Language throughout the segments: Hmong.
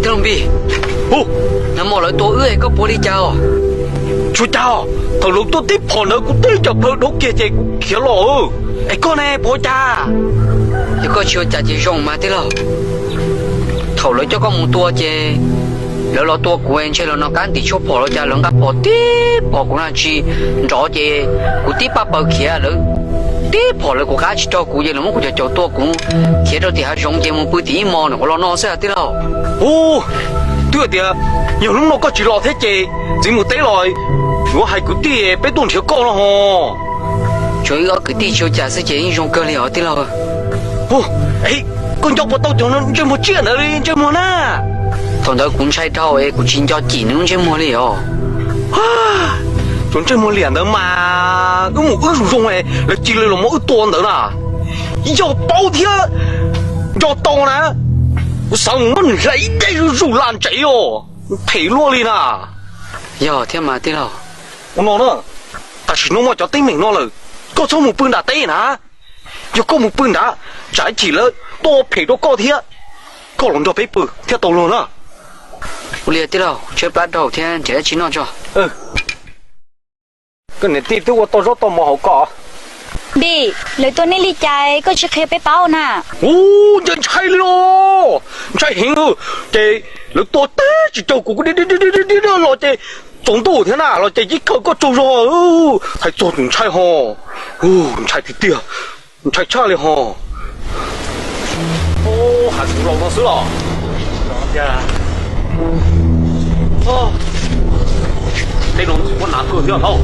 Npis, hu, nag hmo lawv tua wb es koj puas ua li cas os? Tsis ua cas, thaum lawv tuaj tib phom ntawd kuv twb cov plhaw dhau kiag ces kuv khiav los. Es koj ne, puas ua cas? Yog koj tsis ua cas ces zoo mas tij laug. Thaum lawv coj koj mus tua ces lawv los tua kuv ntshe lawv nov qab ntim tshuaj phom los cas lawv nqa phom tib phom kuv na tsis nrov ces kuv tib paj paws khiav lawv tib phom lawv kuv qab tsis raug kuv ces lawv muab kuv cov caum tua kuv khiav rau tim hav zoov ces mus pw tim ib hmos nws ua los no xwb tij laug. Hu, twb tias yog hnub no koj tsis los thiab ces txiv mus teb los yuav hais kwv tij peb tuaj nrhiav koj no ho. Tsuas wb ob kwv tij tsis ua cas xwb ces yeej zoo kawg li os tij laug. Hu, koj nco puas tau cov ntsej muag tsiaj ntawd li ntsej muag na? Thaum ntawd kuv ntshai dhau es kuv tsis nco cim nws lub ntsej muag li os. Cov ntsej muag liam ntawd mas wb mus wb zoo zoo lawv cia li los muab wb tua ntawd na. Yog paub thiab nco tau na, kuv xav mus muab nws hlais ib daim zuj zus la ntsev os, phem luaj li na. Yog thiab mas tij laug. Ua no na, tam sim no muaj cov teeb meem no lawm, koj txhob mus pw nram teb na. Yog koj mus pw nrad, tsam ib chim lawv tuaj ua phem rau koj thiab. Koj los nrog peb pw thiaj tau luag na. Ua li tij laug, tshaib plab dhau thiab nrhiav dab tsi noj tso. Koj niam tij twb ua tau zaub tau mov hauv koj. Npis, lawv tua nej li cas koj tsis qhia peb paub na? Ub, ntshai ntshai li os, ntshai heev. Ces lawv tua teb tsis raug kuv, kuv dhia dhia dhia los ces tsaus ntuj thiab na los ces yeej khaws koj tsaug zog. Hais txog tus ntshai ho, ntshai tiag tiag, ntshai tshaj li ho. Hav zoov laus no xwb los. Tej no muaj nav kawg thiab lauj.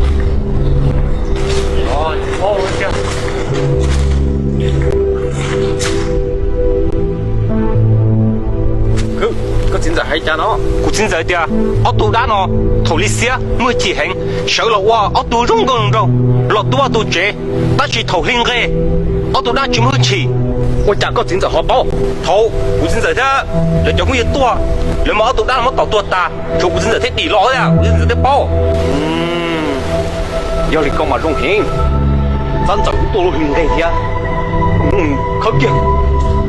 Koj txiv ntxawm hais cas no? Kuv txiv ntxawm tias ob tug dab no thaum li xiab muaj chim heev, sawv los ua ob tug zoo nkauj nraug, los tua ob tug tsev, tab sis thaum hli nqe ob tug dab tsis muaj hwj chim. Ua cas koj txiv ntxawm ho paub? Thaum kuv txiv ntxawm thiab lawv cov phooj ywg tuaj, lawv mas ob tug dab muab tom tuag tas, tshuav kuv txiv ntxawm thiaj dim los thiab, kuv txiv ntxawm thiaj paub. Yog li koj mas zoo heev, txhob ntxawm kuv tuaj lub hli nqe thiab, khawb kiag.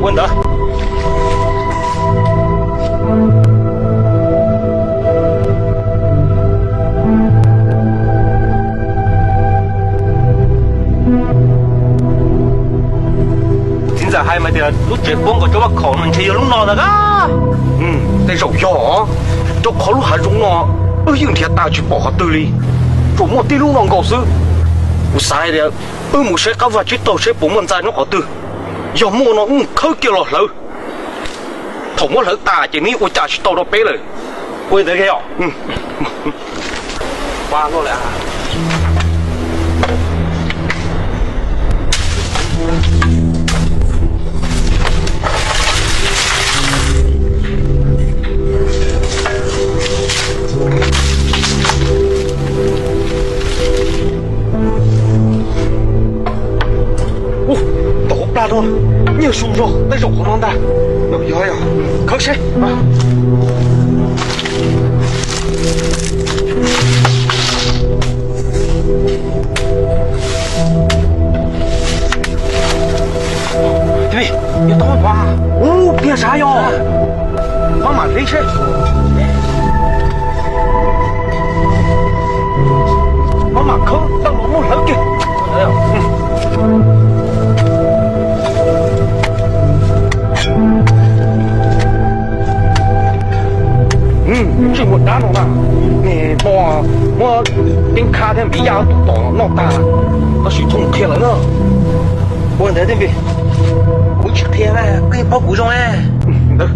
Ua ntawd. Txiv ntxawm hais mas tias lub tsev puab nkaus rau vaj khaum no ntshe yog lub no ntag. Tej zaum yog, rau qhov lub hav zoov no wb yeej nrhiav tas tsis pom qhov twg li, tsuas muaj tib lub no nkaus xwb. Kuv xav hais tias wb mus saib qab vaj tsib taug saib puas muaj ntxa nyob qhov twg, yog muaj no wb mus khawb kiag los hlawv. Thaum muab hlawv tas ces neb ua cas tsis tau rau peb lawm. Ua li ntawd os. Ub, tom hauv plag no nyiaj su zog, tej zaum qhov no ntag. Yog, yog, khawb seb. Ub, piag sav yog. Maj mam hlib seb. Maj mam khawb tau los muab hlawv kiag. Ntsej muag dab no na, nws muab ceeb khab thiab npiv yaj tus tom noj tag, tab sis txhob mus qhia lawv na. Ua ntawd Tej Npis, kuv tsis qhia, koj yeej paub kuv zoo. Ntawd,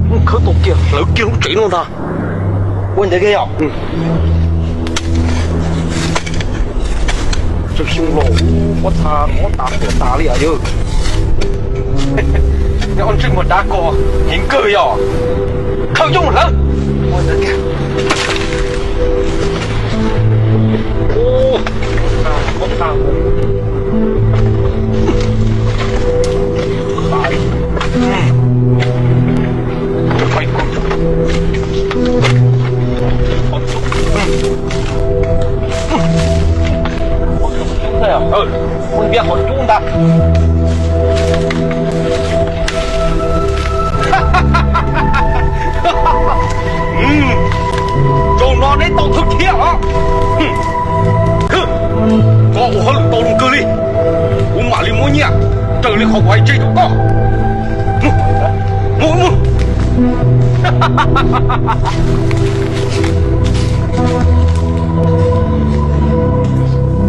mus khawb tau kiag hlawv kiag lub tsev no ntag. Ua ntawd kiag yom. Tsawg xyoo los muab txha muab tas tuam tas li yom. Ntsej muag dab ko heev kawg yom. Khawb coob hlawv. Ua npias qhov cub ntag. Nyiaj, raws li qhov kuv hais tseg rau koj. Mus, mus, mus.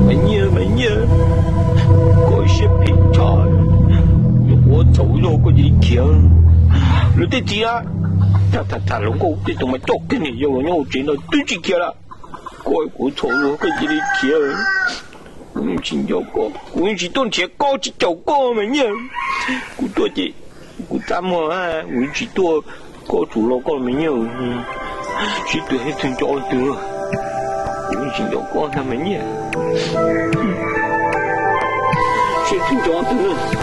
Me nyiaj, me nyiaj, koj siab phem tshaj, yuav ua txhaum zog koj cia li khiav. Luag tej txiv a, tham tham hluas nkauj tej tus mas coj kiag niam yau los nyob hauv tsev no twb tsis khiav lawm. Koj ua txhaum zog koj cia li khiav. Kuv tsis nco koj, kuv yeej tsis tuaj nrhiav koj tsis caum koj me nyiaj. Kuv tuaj ces kuv txaj muag, kuv yeej tsis tuaj, koj tsum los koj me nyiaj. Sib tw sib tw nco tus, kuv yeej tsis nco koj ntag me nyiaj. Sib tw nco tus.